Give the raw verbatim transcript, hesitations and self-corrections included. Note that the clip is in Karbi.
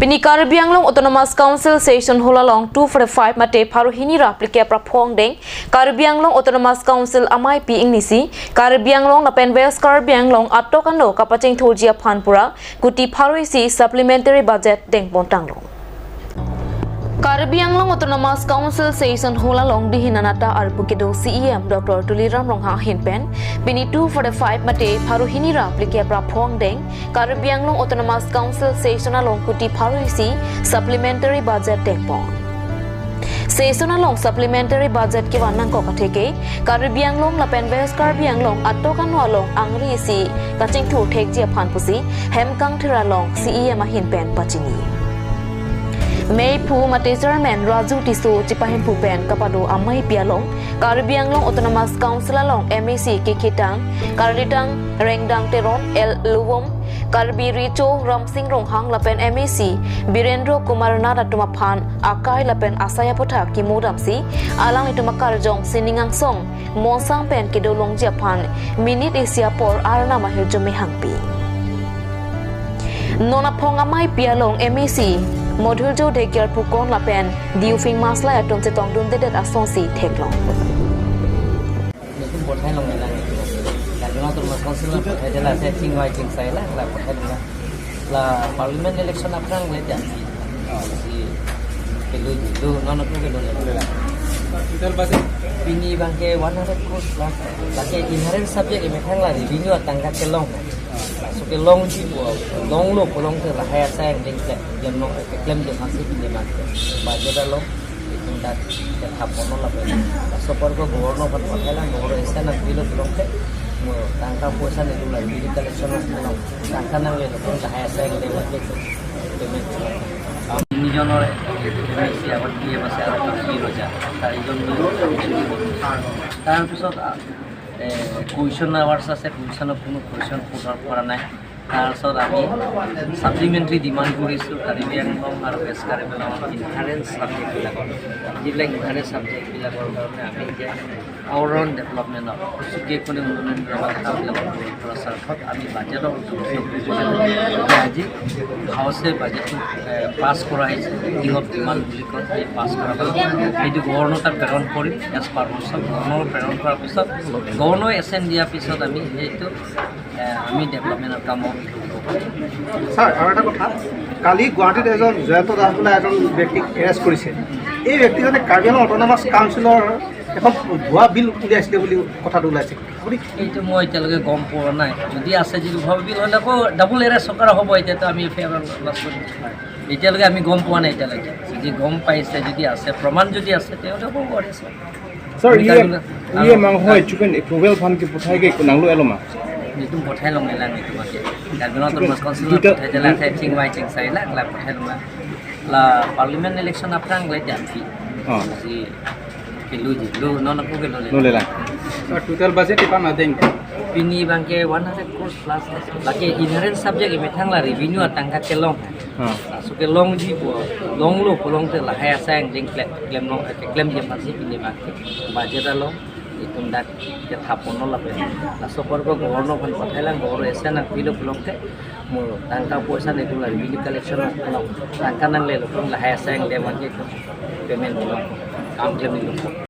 Pini Karbi Anglong Autonomous Council Session Hall along two forty-five mate pharo hini ra phlikep ra phongdeng Karbi Anglong Autonomous Council amei pi ingnisi Karbi Anglong lapen West Karbi Anglong atok ano kapachingthurji aphan pura kuti pharo isi supplementary budget dengpon tanglo. Karbi Anglong Autonomous Council Session Hall along dihin anata arpu kedo C E M Doctor Tuliram Ronghang ahin pen pini two forty-five mate pharo hini ra phlikep ra phongdeng Karbi Anglong Autonomous Council Session along kuti pharo isi supplementary budget dengpon. Session along supplementary budget kevan nangkok atheke Karbi Anglong lapen West Karbi Anglong atok ano along angri isi kachingthur thekji aphan pusi hem kangthir along C E M ahin pen pachini. Meiphu mate Chairman Raju Tisso chipahemphu pen kapado amei pi along Karbi Anglong Autonomous Council along M A C kekhitang, karlitang Rengdang Teron, L Luvum, Karbi Recho Ramsing Ronghang lapen M A C Birendra Kumar Nath atum aphan akai lapen asai aputhak kimo damsi alanglitum akarjong sining angsong monsang pen kedo longji aphan minute isi apor Arnam ahirjume hangpi. Non aphong amei pi along M A C Modhurjo Dhekial Pukon lapen Diufing Maslai atum chetongdundedet asonsi theklong. Nelitum vote hai long lang. Karbi Anglong Autonomous Council vote hai jala se chingvai chingsai la, la vote hai long lang. La parliament election aphrang le jam si. Si kelu kelu non aku kelu le. Total budget. Pini abangke one hundred crores plus. Lake inherent subject emethang la revenue atangka kelong. Laso kelongji pu, longlo pu longte lahai asai angdeng klem, klem no, klem je masih pini abangke. Budget along. Itum dak kethaponlo lapen. Laso apor ko governor aphan pathailang, governor isi nangpilo pu longte. Mo tangka poisa nelitum la revenue collection nanglo. Tangka nanglelo pu lahai asai angdeng lake payment. Am, nijonor M A C agot P M ase aro P M ase. Tari jon. Tarpisot, ah, eh, question hours ase, question কোনো question সোধা কৰা নাই। তাৰপিছত আমি supplementary demand কৰিছোঁ কাৰ্বি আংলং আৰু ৱেষ্ট কাৰ্বি আংলঙৰ ইনহাৰেঞ্চ ছাবজেক্টবিলাকৰ, যিবিলাক ইনহাৰেঞ্চ ছাবজেক্টবিলাকৰ কাৰণে আমি এতিয়া অল ৰাউণ্ড ডেভেলপমেণ্টৰ চুকে কোণে উন্নয়ন কামবিলাকৰ ওপৰত স্বাৰ্থত আমি বাজেটৰ উদ্দেশ্য আজি হাউচে বাজেটটো, এ, পাছ কৰা হৈছে, কিহত কিমান বুলি কয়, সেই পাছ কৰা হ'ল। সেইটো গভৰ্ণৰ তাত প্ৰেৰণ কৰিম। এজ পাৰ মনচন গভৰ্ণৰ প্ৰেৰণ কৰাৰ পিছত, গভৰ্ণৰ এছেণ্ট দিয়াৰ পিছত আমি সেইটো, এ, আমি ডেভেলপমেণ্টৰ কামত। ছাৰ, আৰু এটা কথা, কালি গুৱাহাটীত এজন জয়ন্ত দাস বোলা এজন ব্যক্তিক এৰেষ্ট কৰিছে। এই ব্যক্তিজনে কাৰ্বি আংলং অট'নমাছ কাউন্সিলৰ এখন ভুৱা বিল উলিয়াইছিলে বুলি কথাটো ওলাইছে। আপুনি এইটো মই এতিয়ালৈকে গম পোৱা নাই। যদি আছে, যদি ভুৱা বিল হ'লে আকৌ ডাবল এৰেষ্ট চৰকাৰ হ'ব, এতিয়াতো আমি এফ আই আৰ লঞ্চ কৰিম। এতিয়ালৈকে আমি গম পোৱা নাই। এতিয়ালৈকে যদি গম পাইছে, যদি আছে, প্ৰমাণ যদি আছে, তেওঁলোকে ক'ব পাৰে, ছাৰ। ছাৰ, আমি ইয়ে, কাৰ্বি আংলং, ইয়ে আৰু মাংস এচুকেন এপ্ৰুভেল ফান কি পঠাই কে নাংলো এলমা? Nelitum vote hai long lang itu pakai. Karbi Anglong Autonomous Council duta vote hai jala, hai chingvai chingsai la, la vote hai long lang. La parliament election aphrang le jam si. Oh. Si kelu ji, lu non aku kelu le. Lu le lang. Sir, total budget ipan adeng? Pini abangke one hundred crores plus. Lake inherent subject emethang la revenue atangka kelong. Oh. Laso kelongji pu, longlo pu longte lahai asai angdeng klem, klem long, klem je masih pini abangke. Budget along itum dak kethaponlo lapen. Laso apor ko governor aphan pathailang, governor isi nangpilo pu longte. Mo tangka poisa nelitum la revenue collection nanglo. Tangka nanglelo pu lahai asai angdeng abangke payment lo. Kam klemlo.